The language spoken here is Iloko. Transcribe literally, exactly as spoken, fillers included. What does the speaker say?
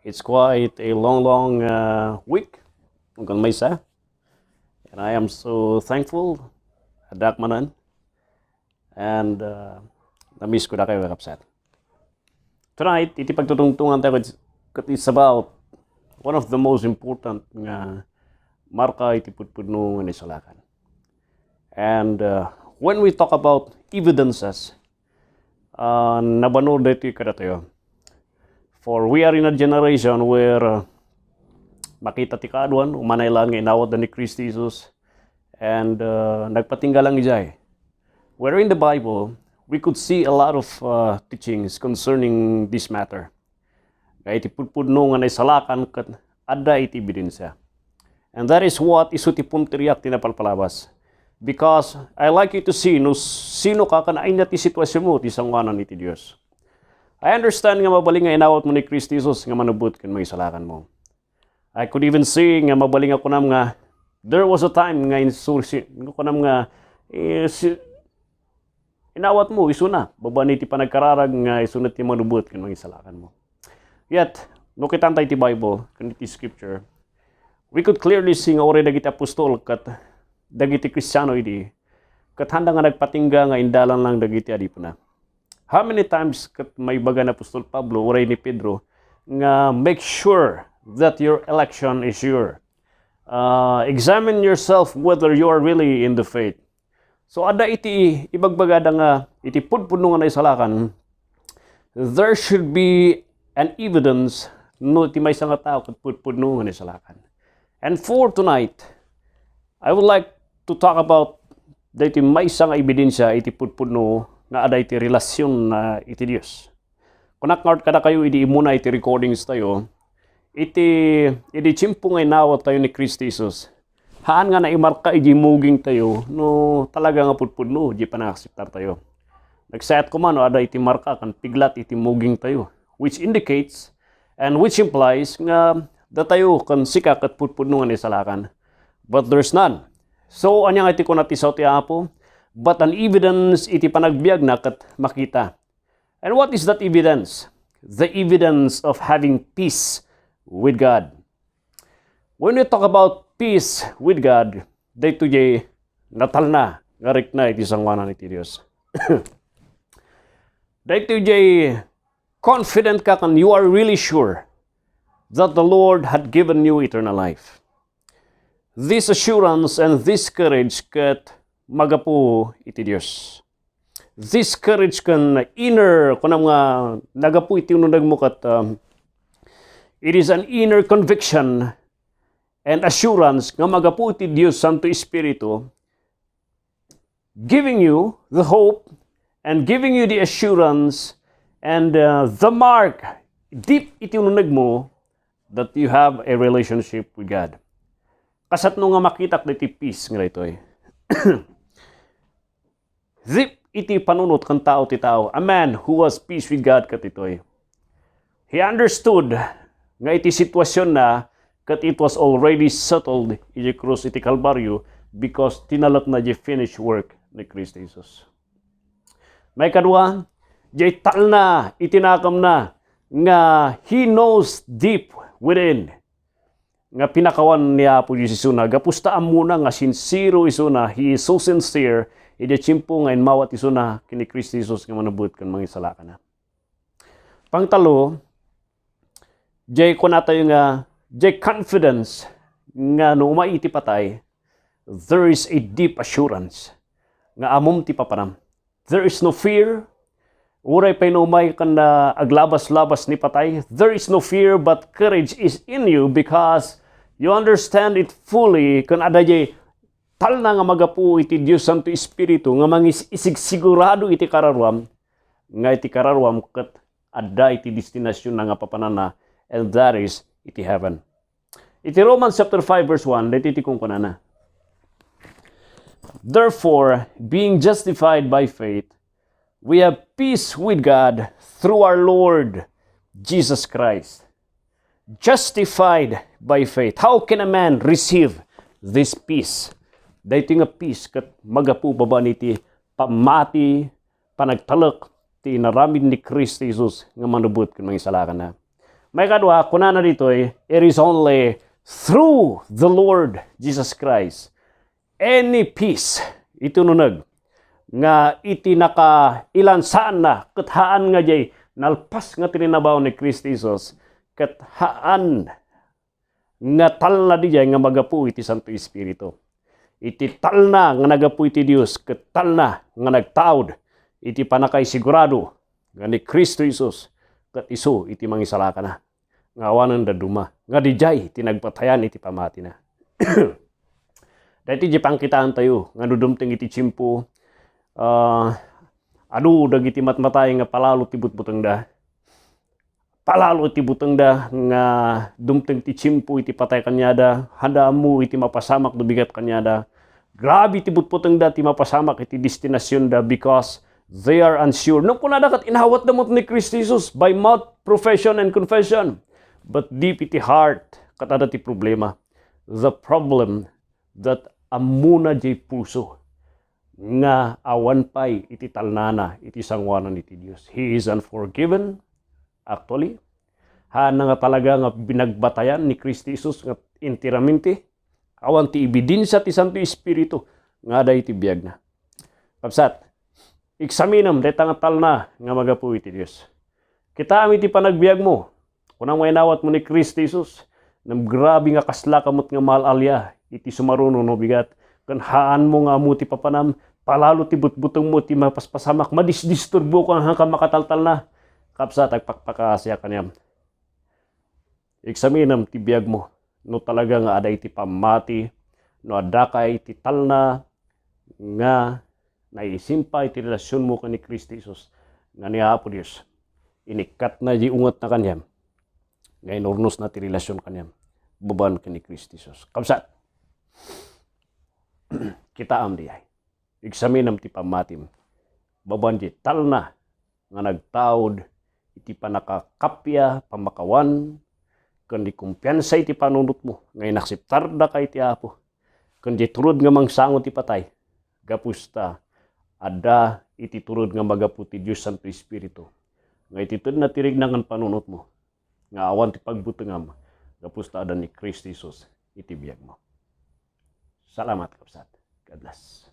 It's quite a long, long uh, week. Hanggang maysa. And I am so thankful. Adda manen. And uh, na-miss ko na kayo, kakabsat. Tonight, iti pagtutungtungan tayo, it's, it's about one of the most important nga marka iti pudpudno nga naisalakan. And uh, when we talk about evidences, uh, nabanur daytoy kadatayo. For we are in a generation where uh, makita ti kaaduan, umanay lang nga inawat da ni Kristo Jesus, and uh, nagpatingga lang ijay. Where in the Bible, we could see a lot of uh, teachings concerning this matter. Nga iti pudpudno nga naisalakan ket adda iti ebidensya. And that is what isu ti punteriak ti napalpalabas. Because I like you to see no sino ka ken ania ti situasionmo ti sangoanan iti Dios. I understand nga mabalin nga inawatmo ni Cristo Jesus nga manubbot ken mangisalakanmo. I could even see nga mabalin nga kunam nga there was a time nga insursi, nga kunam nga eh, si, inawatmo isuna, babaen iti panagkararag nga isuna ti manubbot ken mangisalakanmo. Yet, no kitan tayo iti Bible, ken iti Scripture, we could clearly see nga uray dagiti apostol ket dagiti Kristiano idi, ket handa nga nagpatingga nga indalan lang dagiti adipena. How many times ket maibaga ni Apostol Pablo uray ni Pedro nga, "Make sure that your election is sure. Uh, examine yourself whether you are really in the faith." So, adda iti ibagbagada nga iti pudpudno nga naisalakan, there should be an evidence no ti maysa nga tao ket pudpudno nga naisalakan. And for tonight, I would like to talk about daytoy maysa nga ebidensya iti pudpudno nga adda iti relasyon na iti Dios. Kunak ngarud kadakayo idi immuna iti recordings tayo, iti, idi tiempo nga inawat tayo ni Cristo Jesus, haan nga naimarka iti muging tayo no talaga nga pudpudno di panangakseptar tayo. Nagsayat koma no adda iti marka ken piglat iti muging tayo, which indicates and which implies nga datayo ken sika ket pudpudno nga naisalakan. But there's none. So, ania nga iti kuna ti sao ti Apo? But an evidence iti panagbiagna ket makita. And what is that evidence? The evidence of having peace with God. When we talk about peace with God, daytoy jay natalna nga rikna iti sangoanan iti Dios. Daytoy jay confident ka ken you are really sure that the Lord had given you eternal life. This assurance and this courage ket magapu iti Dios. This courage ken inner, kunam nga nagapu iti unegmo ket, um, it is an inner conviction and assurance nga magapu iti Dios Santo Espiritu, giving you the hope and giving you the assurance and uh, the mark deep iti unegmo that you have a relationship with God. Kasatno nga makitak daytoy peace nga daytoy. Deep iti panunot ken tao ti tao, a man who was peace with God ket daytoy. He understood nga iti situasionna ket it was already settled iti krus iti Kalbario because tinalekna di finished work ni Cristo Jesus. Maikadua, di talna iti nakemna nga he knows deep within nga pinakawan ni Apo Dios isuna, gapu ta ammona nga sincero isuna, he is so sincere, iti tiempo nga inmawat isuna ken ni Cristo Jesus nga manubbot ken mangisalakanna. Pangtalo, jay kunatayo nga, jay confidence nga no umay iti patay, there is a deep assurance nga ammom ti papanam. There is no fear. Uray pay no umay ken, ah, aglabas-labas ni patay, there is no fear but courage is in you because you understand it fully ken adda jay talna nga magapu iti Dios Santo Espiritu nga mangisigsigurado iti kararuam, nga iti kararuam ket adda iti destinasionna nga papananna, and that is iti heaven. Iti Romans chapter five verse one, daytoy ti kunkunana. Therefore, being justified by faith, we have peace with God through our Lord Jesus Christ. Justified by faith. How can a man receive this peace? Daytoy nga peace ket magapu babaen iti pammati, panagtalek ti inaramid ni Cristo Jesus nga manubbot ken mangisalakanna. Maikadua, kunana ditoy, it is only through the Lord Jesus Christ. Any peace, iti nuneg, nga iti nakailansaanna, ket haan nga diay nalpas nga tininabaw ni Cristo Jesus, ket haan nga talna diay nga magapu iti Santo Espiritu. Iti talna nga nagapu iti Dios, ket talna nga nagtaud iti pannakaisigurado nga ni Cristo Jesus, ket isu iti mangisalakana, nga awanen dadduma, nga didiay ti nagpatayan iti pamatina. Daytoy diay pangkitaantayo nga no dumteng iti tiempo, ah, adu dagiti matmatay nga palalo ti butbutengda. Palalo iti butengda nga dumteng ti tiempo iti patay kaniada, haan da ammo iti mapasamak no bigat kaniada. Grabe ti butbutengda ti mapasamak iti destinasionda because they are unsure. No kunada ket inawatda met ni Cristo Jesus by mouth profession and confession, but deep iti heart, ket adda ti problema. The problem that ammona diay puso nga awan pay iti talnana iti sangoanan iti Dios. He is unforgiven, actually. Haan nga talaga nga binagbatayan ni Cristo Jesus nga enteramente. Awan ti ebidensia ti Santo Espiritu nga adda iti biagna. Kabsat, eksaminem dayta nga talna nga magapu iti Dios. Kitaem iti panagbiagmo. Kunam nga inawatmo ni Cristo Jesus, ngem grabe nga kaslaka met nga maal-alia iti sumaruno no bigat, ken haanmo nga ammo ti papanam, palalo ti butbutengmo ti mapaspasamak, madisdisturboka, haanka makataltalna. Kabsat, agpakpakaasiak kaniam. Eksaminem ti biagmo no talaga nga adda iti pammati, no addaka iti talna nga naisimpa iti relasionmo ken ni Cristo Jesus, nga ni Apo Dios inikkatna diay ungetna kaniam, nga inurnosna ti relasion kaniam babaen ken ni Cristo Jesus. Kabsat, kitaem diay. Eksaminem ti pammatim babaen diay talna nga nagtaud iti pannakakappia, pammakawan, ken di kumpiansa iti panunotmo nga inakseptardaka iti Apo, ken di turod nga mangsango ti patay, gapu ta adda iti turod nga magapu ti Dios Santo Espiritu, nga iti tedna ti rikna ken panunotmo, nga awan ti pagbutengam, gapu ta adda ni Cristo Jesus iti biagmo. Salamat, kabsat. God bless.